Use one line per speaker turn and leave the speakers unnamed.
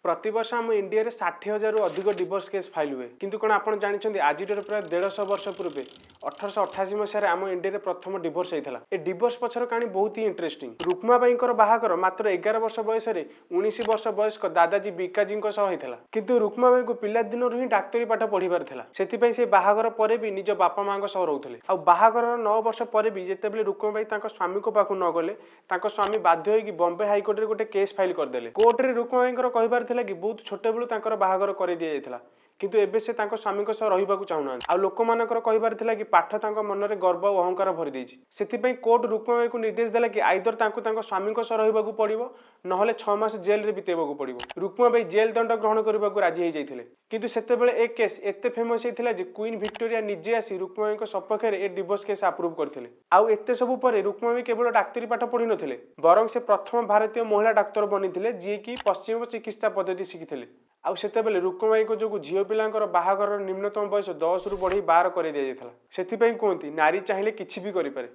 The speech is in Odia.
ପ୍ରତିବର୍ଷ ଆମ ଇଣ୍ଡିଆରେ 60,000ରୁ ଅଧିକ ଡିଭୋର୍ସ କେସ୍ ଫାଇଲ୍ ହୁଏ। କିନ୍ତୁ କ'ଣ ଆପଣ ଜାଣିଛନ୍ତି, ଆଜିଠାରୁ ପ୍ରାୟ 150 ବର୍ଷ ପୂର୍ବେ 1888 ମସିହାରେ ଆମ ଇଣ୍ଡିଆରେ ପ୍ରଥମ ଡିଭୋର୍ସ ହେଇଥିଲା? ଏ ଡିଭୋର୍ସ ପଛର କାହାଣୀ ବହୁତ ହିଁ ଇଣ୍ଟରେଷ୍ଟିଂ। ରୁକ୍ମାବାଇଙ୍କର ବାହାଘର ମାତ୍ର 11 ବର୍ଷ ବୟସରେ 19 ବର୍ଷ ବୟସ୍କ ଦାଦାଜୀ ବିକାଜୀଙ୍କ ସହ ହେଇଥିଲା। କିନ୍ତୁ ରୁକ୍ମାବାଇଙ୍କୁ ପିଲାଦିନରୁ ହିଁ ଡାକ୍ତରୀ ପାଠ ପଢିବାର ଥିଲା। ସେଥିପାଇଁ ସେ ବାହାଘର ପରେ ବି ନିଜ ବାପା ମାଙ୍କ ସହ ରହୁଥିଲେ। ଆଉ ବାହାଘରର 9 ବର୍ଷ ପରେ ବି ଯେତେବେଳେ ରୁକ୍ମାବାଇ ତାଙ୍କ ସ୍ୱାମୀଙ୍କ ପାଖକୁ ନ ଗଲେ, ତାଙ୍କ ସ୍ୱାମୀ ବାଧ୍ୟ ହୋଇକି ବମ୍ବେ ହାଇକୋର୍ଟରେ ଗୋଟେ କେସ୍ ଫାଇଲ୍ କରିଦେଲେ। କୋର୍ଟରେ ରୁକ୍ମାବାଇଙ୍କର କହିବାର ଥିଲା କି ବହୁତ ଛୋଟବେଳୁ ତାଙ୍କର ବାହାଘର କରି ଦିଆଯାଇଥିଲା, କିନ୍ତୁ ଏବେ ସେ ତାଙ୍କ ସ୍ୱାମୀଙ୍କ ସହ ରହିବାକୁ ଚାହୁଁନାହାନ୍ତି। ଆଉ ଲୋକମାନଙ୍କର କହିବାର ଥିଲା କି ପାଠ ତାଙ୍କ ମନରେ ଗର୍ବ ଆଉ ଅହଙ୍କାର ଭରି ଦେଇଛି। ସେଥିପାଇଁ କୋର୍ଟ ରୁକ୍ମାବାଇକୁ ନିର୍ଦ୍ଦେଶ ଦେଲା କି ଆଇଦର ତାଙ୍କୁ ତାଙ୍କ ସ୍ୱାମୀଙ୍କ ସହ ରହିବାକୁ ପଡ଼ିବ, ନହେଲେ 6 ମାସ ଜେଲରେ ବିତେଇବାକୁ ପଡ଼ିବ। ରୁକ୍ମାବାଇ ଜେଲ ଦଣ୍ଡ ଗ୍ରହଣ କରିବାକୁ ରାଜି ହେଇଯାଇଥିଲେ। କିନ୍ତୁ ସେତେବେଳେ ଏ କେସ୍ ଏତେ ଫେମସ୍ ହେଇଥିଲା ଯେ କୁଇନ୍ ଭିକ୍ଟୋରିଆ ନିଜେ ଆସି ରୁକ୍ମାବାଇଙ୍କ ସପକ୍ଷରେ ଏ ଡିଭୋର୍ସ କେସ୍ ଆପ୍ରୁଭ୍ କରିଥିଲେ। ଆଉ ଏତେ ସବୁ ପରେ ରୁକ୍ମାବାଇ କେବଳ ଡାକ୍ତରୀ ପାଠ ପଢ଼ିନଥିଲେ, ବରଂ ସେ ପ୍ରଥମ ଭାରତୀୟ ମହିଳା ଡାକ୍ତର ବନିଥିଲେ, ଯିଏକି ପଶ୍ଚିମ ଚିକିତ୍ସା ପଦ୍ଧତି ଶିଖିଥିଲେ। ଆଉ ସେତେବେଳେ ରୁକ୍ମାବାଇଙ୍କ ଯୋଗୁଁ ଝିଅ ପିଲାଙ୍କର ବାହାଘରର ନିମ୍ନତମ ବୟସ 10ରୁ ବଢ଼େଇ 12 କରାଇ ଦିଆଯାଇଥିଲା। ସେଥିପାଇଁ କୁହନ୍ତି, ନାରୀ ଚାହିଁଲେ କିଛି ବି କରିପାରେ।